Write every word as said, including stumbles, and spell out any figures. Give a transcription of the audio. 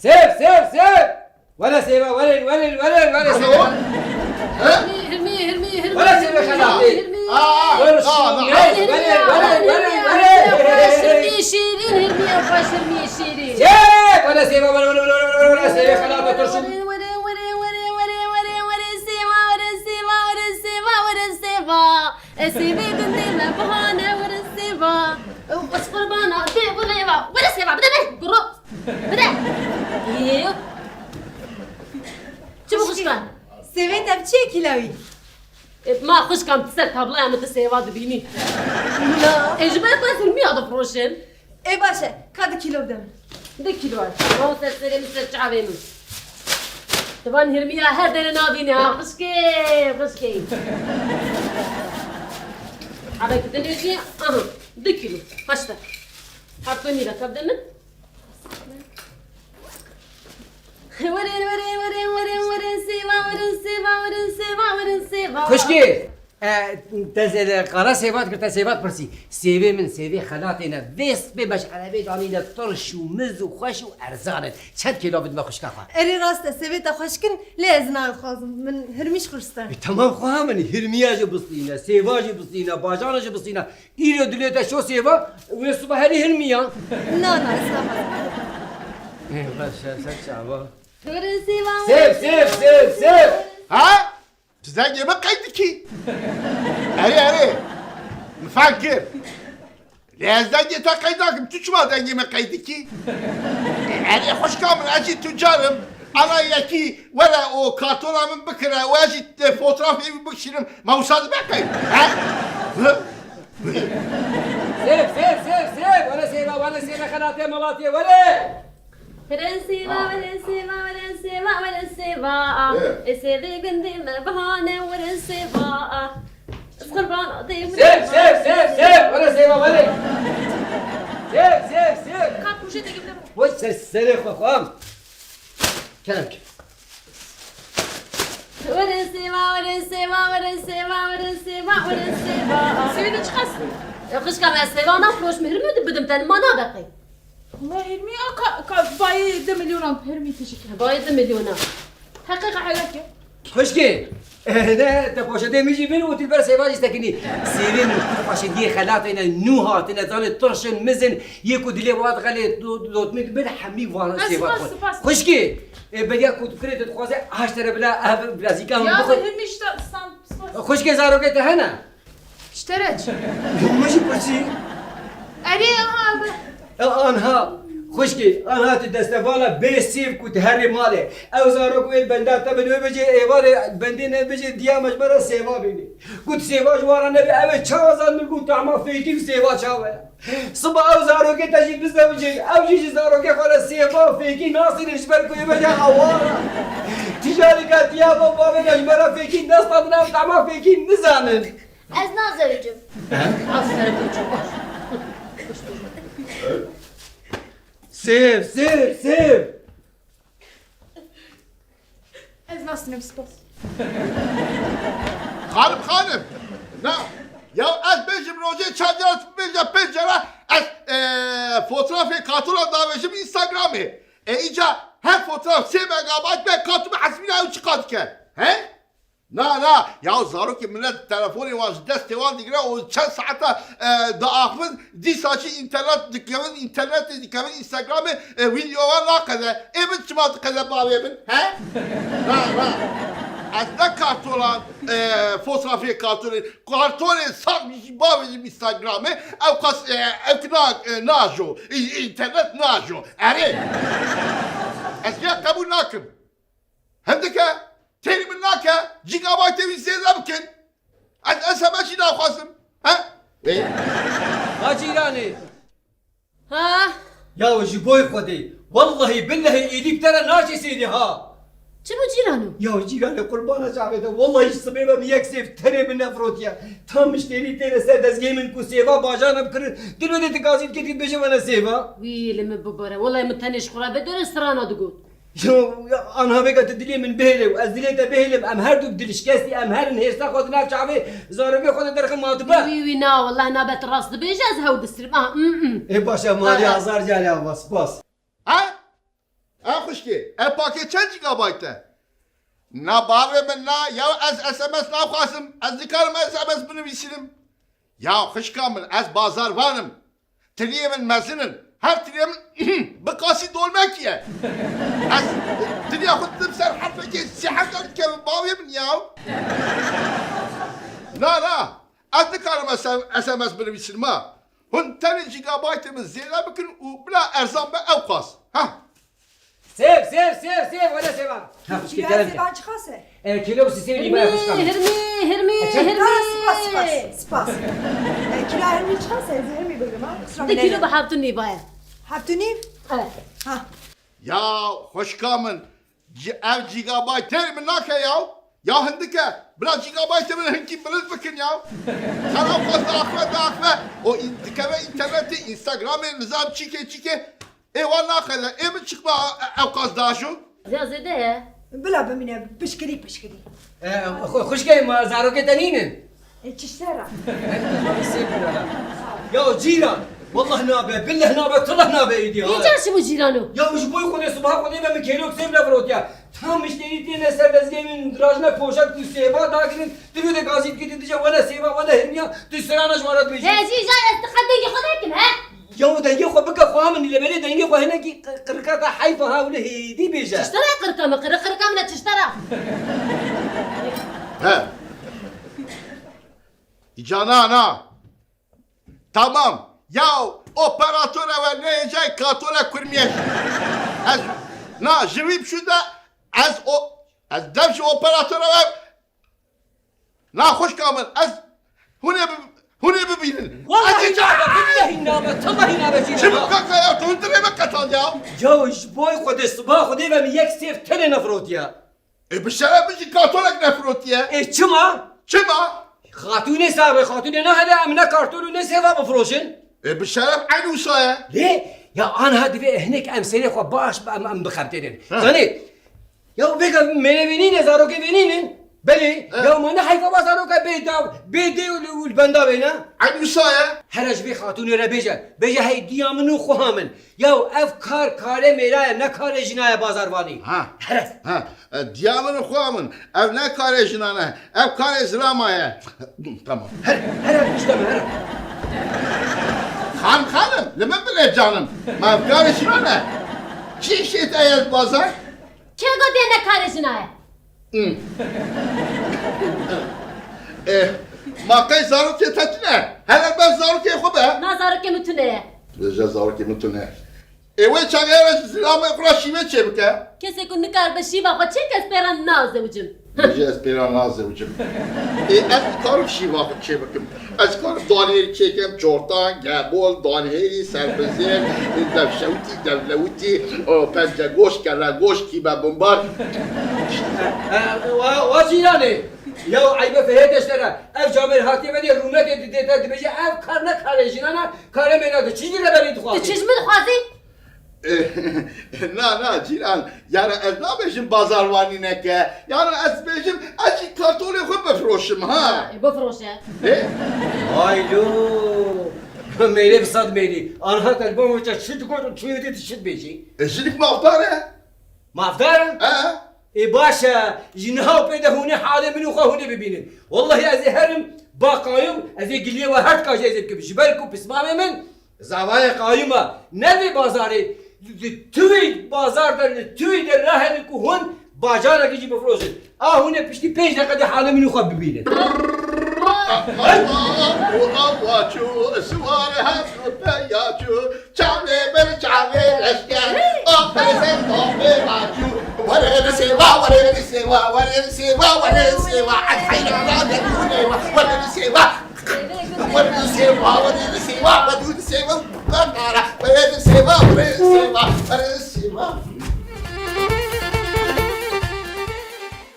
Sêv, sêv, sêv! Were sêva, were, were, were, were sêva. He? Hilmi, Hilmi, Hilmi, Hilmi, Were sêva Hilmi, xelatê. Hilmi. Aa, Were aa, şûnê, aa. Were, were, were, were. Hilmi, Hilmi, Hilmi, Hilmi, Hilmi, Hilmi, Hilmi, Hilmi. Sêv! Were sêva, were, were, were, were, were sêva xelatê turşû. Were, were, were, were, were, were sêva, were sêva, were sêva, were sêva. Ez sêvê gundê me bihane, were sêva. Ez qurbana dê birêva. Were sêva, bide min, guro. Bide. Yê. Çi bu xwişkan? Sêvê te bi çi ye kîlawî? E, ma xwişkan, tu ser tabloya min tu sêva dibînî. Na. E, ji ber ku ez hilmiya difroşin. Ê baş e, ka du kîlo bide min. Du kîlo. Ma ser serê min, ser çavê min. Tu van hilmiya her derê nabînî ha, xwişkê, xwişkê. Çavê tu dinê jî, aha, du kîlo. Haşta. Kartonî de ka bide min. Were, were, were, were, were sêva, were sêva, were sêva, were sêva. Xwişkê, e, te zê-, qala sêva dikir, te sêva dipirsî. Sêvê min, sêvê xelatê ne. Vê spê beş erebê danîne, tirş û miz û xweş û erzan in. Çend kêlo bidime xwişka xwe? Erê rast e, sêvê te xweşik in, lê ez nayê dixwazim. Min hirmîş xuriste. E, temam xweha min, hirmiya jî bistîne, sêva jî bistîne, bajana jî bistîne. Îro dilê te şo sêva, wê siba herî hilmiya. Na, na, ez naxwazim. Ê, xweş, ser çava. Sêv, sêv, sêv, sêv. Ha? Tu dengê min qey dikî? Erê, erê. Min fehm kir. Lê ez dengê te qey nakim, tu çima dengê min qey dikî? Erê, xwişka min, ez jî tucar im. Ana yekî were û kartona min bikire û ez jî, e, fotrafê wî bikişînim. Ma wisa dibe qey? He? Sêv, sêv, sêv, sêv! Were sêva, were sêve xelatê malatiyê, were! Were sêva, were sêva, were sêva, were sêva. Ê sêvê gundê me bihane, were sêva. Qurbana dê were. Sêv, sêv, sêv, sêv! Were sêva, were! Sêv, sêv, sêv! Ka kûjê te gimle. Were ser serê xwe xwe. Kerem ke. Were sêva, were sêva, were sêva, were sêva, were sêva. Sêvê de çiqas? E, xwişka me, sêva nafiroşim, hilmi dibidim te, ma nabe qey. Wela hilmi a ka, ka bayê du milyonan hilmi tijik. Bayê du milyona. Heqîqa helak e. Xwişkê, e, ne, te poşetê min jî bin û tu li ber sêva jî sekinî. Sêvê min, tu xweşikiyê xelatê ne, nû hatine, zanê tirşin, mizin, yê ku dilê wan xelê do-, dotmî dibin, hemî wan sêva dixwin. Spas, spas. Xwişkê, e, beriya ku tu kirê tu dixwaze, haş tere bila ev bilezîka min bixwe. Ya, hilmi işte, spas. Xwişkê, zarokê te hene? Ji te re çi? Min jî pirsî. Erê, aha, be. E, anha, xwişkê, anha tu destevala bê sêv ku tu herê malê. Ew zarok wê benda te bin, wê bêje êvarê bendê nebêje diya me ji me re sêva bînî. Ku tu sêva ji wan re nebe, ew ê çawa zanin ku tahma fêkî û sêva çawa ye? Siba ew zarokê te jî bizewicê, ew jî ji zarokê xwe re sêva fêkî nasînin ji ber ku ê bêje awara. Tijarika diya me bavê de ji me re fêkî nestandin, ew tahma fêkî nizanin. Ez nazewicim. Aferin koçum. Sêv, sêv, sêv. Ez nastinim, spas. Xanim, xanim. Na. Ya ez bêjim rojê çar cara, tu bêje pênc cara, ez, e, fotrafê katûna davêjim Instagramê. E, îca her fotraf sê megabayt be, katû bi hesbîna ew çiqas dike. He? Na, na, ya zarokê milet telefonê wan ji destê wan digire û çend saeta, e, diaxivin, dîsa jî înternet dikevin, înternetê dikevin, Instagramê, e, vîdeoya naqede. Ê min çima diqede bavê min, he? Na, na. Ez ne kartolan, e, fotrafê kartonê, kartonê sax jî bavêjim Instagramê, ew qas, e, ew ki na, e, najo, î-, înternet najo. Erê. Ez vê qebûl nakim. Hindike, têrî min nake, gîgabaytê wî zêde bikin. Ez S M S jî naxwazim. He? Ê? Ha cîranê. Ha? Ya ji boy Xwedê. Wellehî billehî êdî bi te re naçê sêdê ha. Çi bû cîrano? Ya cîranê qurbana çavê te. Wellehî ji sibê ve min yek sêv tenê min nefirotiye. Tam mişterî têne ser dezgehê min ku sêva bajana bikirin. Tu lê tu gazî dikê tu dibêje me ne sêva. Wî li min bibore. Wellehî min tenê ji xwe re vê dore strana digot. Ya, ya, anha vêga tu dilê min bihêle û ez dilê te bihêlim, em her du bi dilşikestî, em herin hêrsa xwe di nav çavê zarokê xwe de derxin matibe. Wî, wî, na, welleh nabe tu rast dibêje, ez hew distirim. Ah, mm, mm. Ê, baş e, marê Ah, ah. Hezar carê ava, spas. Ha? Ha, xwe Kê, ev pakê çend gigabayt e? Na bavê min na, ya ez S M S naxwazim. Ez nikarim S M S binivîsînim. Ya xwişka min, ez bazarvan im. Tiliyê min mezin in. Her tiliyê min bi qasî dolmekî ye. Ez tiliya xwe didim ser herfekê sê hezar dikevim bavê min ya. Na, na. Ez nikarim S M S binivîsim ha. Hûn tenê gigabaytê min zêde bikin û bila erzan be ewqas. Ha. Sêv, sêv, sêv, sêv, wele sêvan. Ha, xwişkê Kîloya kerem ke. Sêvan çiqas e? E, kîlo bi sî sêv nî baya xwişka min. Hirmî, hirmî, hirmî, Ha, hirmî. Spas, spas, spas. E, kîloya hirmî çiqas e? Ez ê hirmî bigrim ha. Qisra Di min kîlo neyne. Bi heft û nîv baya. Heft û nîv? Evet. Ha. Ya xwişka min, Cî-, ev gigabayt têr min nake ya. Ya hindik e. Bila gigabaytê min hinkî bilind bikin ya. Sen ew qas diaxive, diaxive. O in-, dikeve înternetê, Instagramê, nizam çîkê, çîkê. Ê wan naqele. Ê min çiqma e-, ew qas diajo? Ya zêde ye. Bila bimîne pişkirî, pişkirî. E, xu-, xwişkê ma zarokê te nînin? E, çi ji te re? Ya cîran, wallah nabe, billah nabe, tillah nabe êdî ha. Îcar çi bû cîrano? Ya ji bo Xwedê, sibaha Xwedê ve min kêlok sêv nefirotiya. Tam mişterî têne ser dezgehê min, dirajine poşet ku sêva dagirin, tu de gazî dikî, tu dije wene sêva, wene hirmiya, tu sirana ji wan re dibêjî. He, jî îcar ez tu qet dengê xwe nekim, he? Ya dengê xwe bike xwe min, lê belê dengê xwe hinekî qi-, qirikata heyfa ha, wile hêdî bêje. Çiştera qirika min, qiri-, qirika min e çiştera. He. Îca na, na. Tamam. Ya operatora we neyecek katole kurmiye. Ez, na, ji wî biçû de ez o, ez dev ji operatora we, na xwişka min, ez hûn ê bi-, hûn ê bibînin. Wallahi Ez nabe, billahi nabe, tallahi nabe, Çi cîran. Çi bu kaka ya, tu hundirê me qetal ya. Ya ji boy Xwedê, siba Xwedê ve min yek sêv tenê nefirotiye. E, bi şeref min jî kartolek nefirotiye. E, çima? Çima? Xatûnê sabe, xatûnê nahebe em ne kartol û ne sêva bifroşin. E, bi şeref eynî wisa ye. Lê, ya anha divê hinek em serê xwe baş em, em bixebitênin. Ha. Zanî, ya vêga mêne vê nîne, zarokê vê nînin. Belê, Ha. Ya ma ne heyfa va zaroka bê dav, bê dê û li, û li benda bêne. Eynî wisa ye. Here ji vê xatûnê re bêje, bêje hey diya min û xuha min. Ya ev kar karê mêra ye, ne karê jina ye bazarvanî. Ha. Here. Ha. E, diya min û xuha min. Ev ne karê jinan e. Ev karê zilama ye. Tamam. Here, here, işte mi, here. Xanim, xanim, li min bile canim. Ma ev karê jinan e. Çi işê te ye li bazar? Kê got ê ne karê jina ye? Hmm. Eh, ma qey zarokê te tune? Hele ber zarokê xwe be. Na zarokê min tune ye. Bêje zarokê min tune. Ê wê çaxê re ji zilamê xwe re şîvê çêbike. Kesê ku nikaribe şîva xwe çêke ez pê re nazewicim. Bêje ez pê re nazewicim. Ê ez dikarim şîva xwe çêbikim. Ez karim danê çêkim, çortan, gebol, danhêrî, serbizêr, devşewitî, devlewitî, o, pencegoş, kellegoş, kîbe bimbar. E, e, wa, wa cîranê, ya eybe fehê deşte re, ev camêr hatiye vedê rûnetê didê te dibêje, ev kar ne karê jinan e, karê mêna de çi ji reberî dixwazî? Tu çi ji min dixwazî? Na, na, cîran, yani ez nabêjim bazarvanî neke. Yani ez dibêjim, ez jî kartolê xwe bifroşim, ha. Ha, e, bifroşe. Ê? Vay lo! Mêrê bi sed mêrî. Anha telefon veçe çi digot û çi wê dî çi dibêjî? E, jinik mafdar e. Mafdar e? He. Ê baş e, ji niha û pê de hûnê halê min û xwe hûnê bibînin. Wallahî ez ê herim, ba qayûm, ez ê giliyê we her tika jî ez ê bikim. Ji ber ku pismamê min, Zavayê qayûm e, ne vê bazarê, li tuvî bazar de, li tuvî de nahêlin ku hûn bacarekî jî bifroşin. A hûn ê piştî pênc deqe de halê min û xwe bibînin. Û ava çû, siwarê her du peya çû, çavê ber çavê leşker, axirê ser tavê raçû. Were li sêva, were li sêva, were li sêva, were li sêva, ez heyrana de dûnê wa, were li sêva. Were li sêva, were li sêva, were li sêva, were li sêva, were li sêva, were li sêva, were